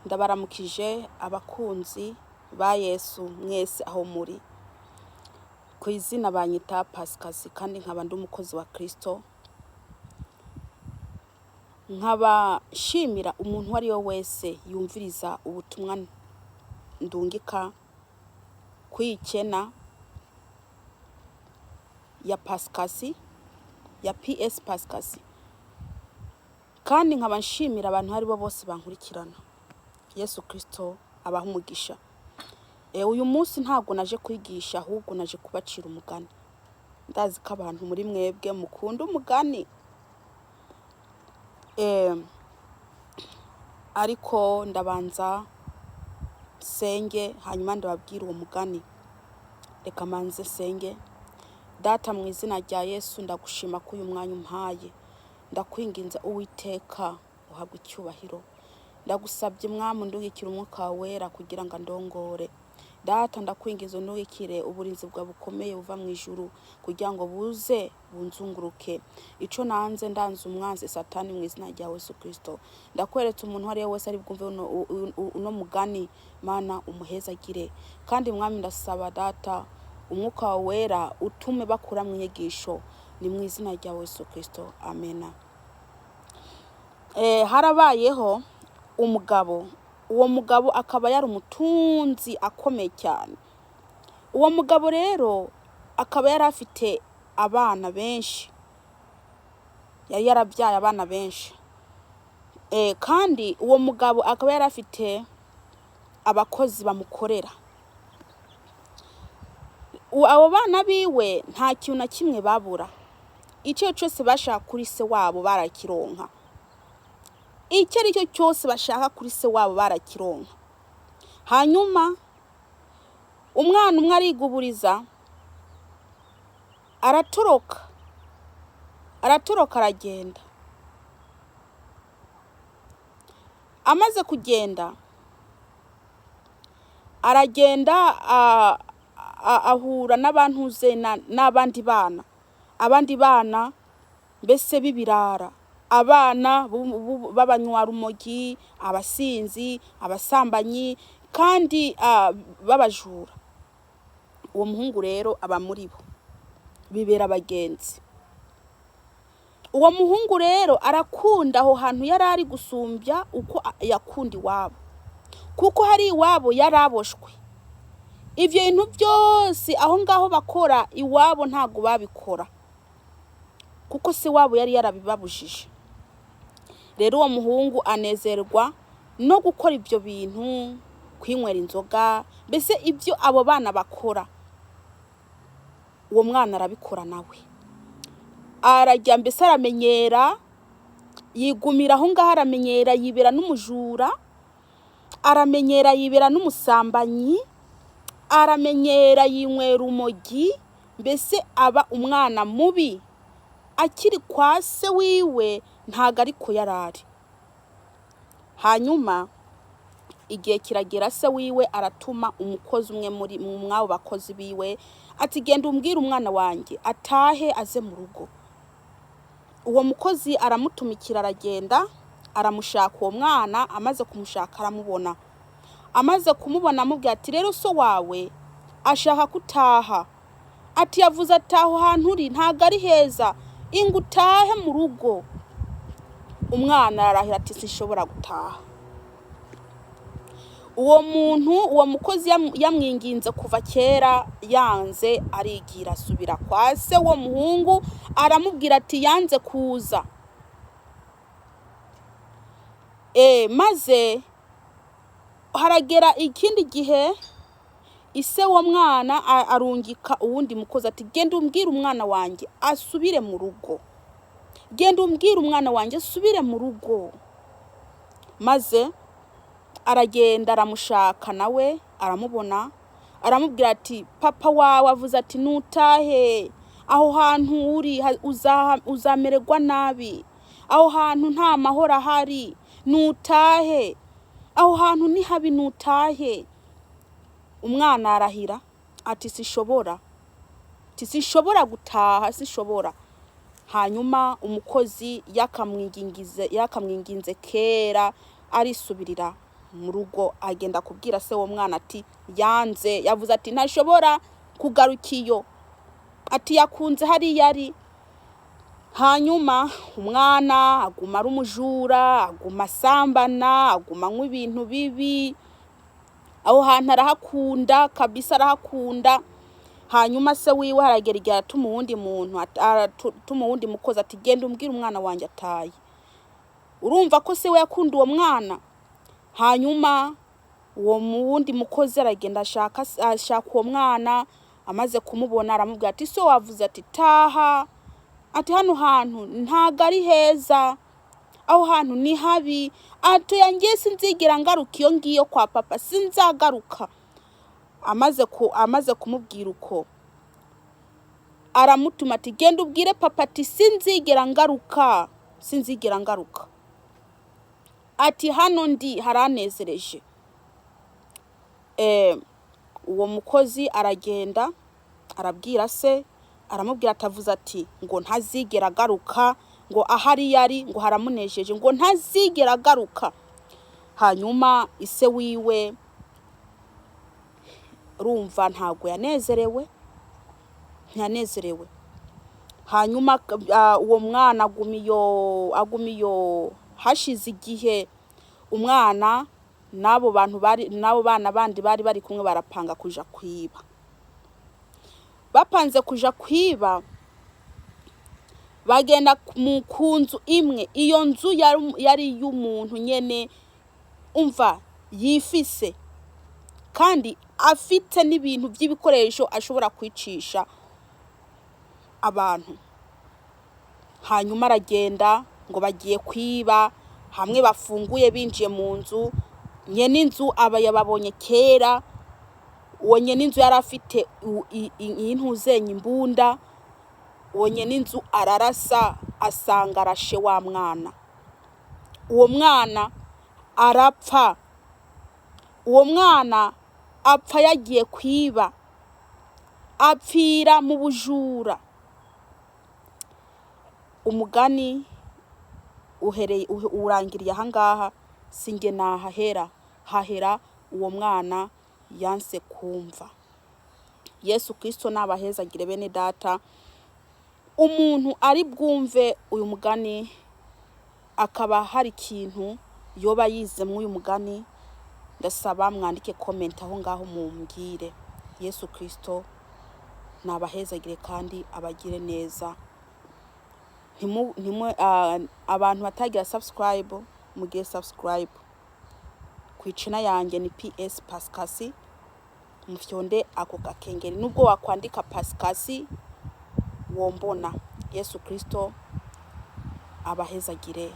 Ndabaramukije abakunzi ba Yesu mwese aho muri. Ku izina banyita Pasikazi kandi nkaba ndi umukozi wa Kristo, nkaba nshimira umuntu uwo ari we wese yumviriza ubutumwa ndungika kwikena ya Pasikazi ya PS Pasikazi, kandi nkaba nshimira abantu abo ari bo bose bankurikirana. Yesu Kristo abaha umugisha. Uyu munsi ntabwo naje kwigisha, ahubwo naje kubacira umugani. Ndazi ko abantu muri mwebwe mukunda umugani. Ariko ndabanza senge, hanyuma ndababwira uwo mugani. Reka manze senge. Data, mu izina rya Yesu, ndagushima ko uyu mwanya umpaye. Ndakwinginze Uwiteka, uhabwe icyubahiro. Ndagusabye Mwami, undungikire umwuka wawe wera kugira ngo andongore. Data, ndakwinginze undungikire uburinzi bwawe bukomeye buva mu ijuru kugira ngo buze bunzunguruke. Ico nanze, ndanze umwanzi Satani mu izina rya Yesu Kristo. Ndakweretse umuntu uwo ari we wese ari bwumve uno mugani, Mana umuhezagire. Kandi Mwami, ndasaba Data umwuka wawe wera utume bakura mu inyigisho. Ni mu izina rya Yesu Kristo, amena. Harabayeho umugabo, uwo mugabo akaba yari umutunzi akomeye cyane. Uwo mugabo rero akaba yari afite abana benshi, yari yarabyaye abana benshi. Kandi uwo mugabo akaba yari afite abakozi bamukorera. Abo bana biwe nta kintu na kimwe babura, icyo cyose bashaka kuri se wabo barakironka, icyo ari cyo cyose bashaka kuri se wabo barakironka. Hanyuma umwana umwe ariguburiza, aratoroka, aratoroka aragenda. Amaze kugenda aragenda ahura n'abantuze n'abandi bana, abandi bana mbese b'ibirara, abana b'abanywarumogi, abasinzi, abasambanyi kandi b'abajura. Uwo muhungu rero aba muri bo, bibera abagenzi. Uwo muhungu rero arakunda aho hantu yari ari gusumbya uko yakunda iwabo, kuko hari iwabo yaraboshwe. Ivyo bintu byose aho ngaho bakora iwabo ntabwo babikora, kuko se wabo yari yarabibabujije. Rero uwo muhungu anezerwa no gukora ibyo bintu, kwinywera inzoga, mbese ibyo abo bana bakora uwo mwana arabikora nawe. Arajya mbese aramenyera, yigumira aho ngaho aramenyera, yibera n'umujura, aramenyera yibera n'umusambanyi, aramenyera yinywera umogi, mbese aba umwana mubi. Akiri kwa se wiwe ntago ariko yarari. Hanyuma igihe kiragera, se wiwe aratuma umukozi umwe muri mw'abo bakozi biwe ati: "Genda umbwire umwana wanjye atahe aze mu rugo." Uwo mukozi aramutumikira, aragenda aramushaka uwo mwana. Amaze kumushaka aramubona. Amaze kumubona amubwira ati: "Rero so wawe ashaka kutaha." Ati: "Yavuze ati aho hantu uri ntago ari heza, inga utahe mu rugo." Umwana ararahira ati: "Sinshobora gutaha." Uwo muntu, uwo mukozi yamwinginze kuva kera yanze, arigira asubira kwa se. Uwo muhungu aramubwira ati: "Yanze kuza." Maze haragera ikindi gihe, ise wo mwana arungika uwundi mukozi ati: "Genda umbwire umwana wanjye asubire mu rugo, genda umbwire umwana wanjye asubire mu rugo." Maze aragenda aramushaka nawe aramubona, aramubwira ati: "Papa wawe avuze ati nutahe, aho hantu uri uzamererwa nabi, aho hantu nta mahoro ahari, nutahe, aho hantu ni habi, nutahe." Umwana arahira ati: "Sishobora," ati: "Sinshobora gutaha, sinshobora." Hanyuma umukozi yakamwinginze kera, arisubirira Mu rugo agenda kubwira se w'uwo mwana ati yanze, yavuze ati ntashobora kugaruka iyo, ati yakunze hariya ari. Hanyuma umwana aguma ari umujura, aguma asambana, aguma anywa ibintu bibi. Aho hantu arahakunda kabisa, arahakunda. Hanyuma se wiwe haragera igihe aratuma uwundi muntu, aratuma uwundi mukozi ati genda umbwire umwana wanjye ataye. Urumva ko se we yakunda uwo mwana. Hanyuma uwo wundi mukozi aragenda ashaka uwo mwana. Amaze kumubona aramubwira ati so wavuze ati taha, ati hano hantu ntago ari heza, aho hantu ni habi, ati ngiye sinzigera ngaruka iyo ngiyo kwa papa, sinzagaruka. Amaze kumubwira uko, aramutuma ati genda ubwire papa ati sinzigera ngaruka, sinzigera ngaruka, ati hano ndi haranezereje. Uwo mukozi aragenda arabwira se, aramubwira, atavuze ati ngo ntazigera agaruka, ngo ahari yari ngo haramunejeje, ngo ntazigera agaruka. Hanyuma ise wiwe rumva ntabwo yanezerewe, ntiyanezerewe. Hanyuma uwo mwana aguma iyo. Hashize igihe umwana n'abo bantu bari n'abo bana bandi bari bari kumwe barapanga kuja kwiba. Bapanze kuja kwiba, bagenda ku nzu imwe. Iyo nzu yari iy'umuntu nyene, umva, yifise kandi afite n'ibintu by'ibikoresho ashobora kwicisha abantu. Hanyuma aragenda ngo bagiye kwiba. Hamwe bafunguye, binjiye mu nzu, nyene inzu aba yababonye kera. Uwo nyene inzu yari afite intuzenya imbunda. Uwo nyene inzu ararasa, asanga arashe wa mwana. Uwo mwana arapfa. Uwo mwana apfa yagiye kwiba, apfira mu bujura. Umugani uhereye urangiriye ahangaha, sinjye nahahera, hahera uwo mwana yanse kumva. Yesu Kristo nabahezagire, bene data. Umuntu ari bwumve uyu mugani akaba hari ikintu yoba yize muri uyu mugani, ndasaba mwandike comment aho ngaho mumbwire. Yesu Kristo nabahezagire kandi abagire neza. Abantu batagira subscribe, mugire subscribe ku icina yanjye, ni PS Pascasi. Mufyonde ako gakengeri, nubwo wakwandika Pascasi wombona. Yesu Kristo abahezagire.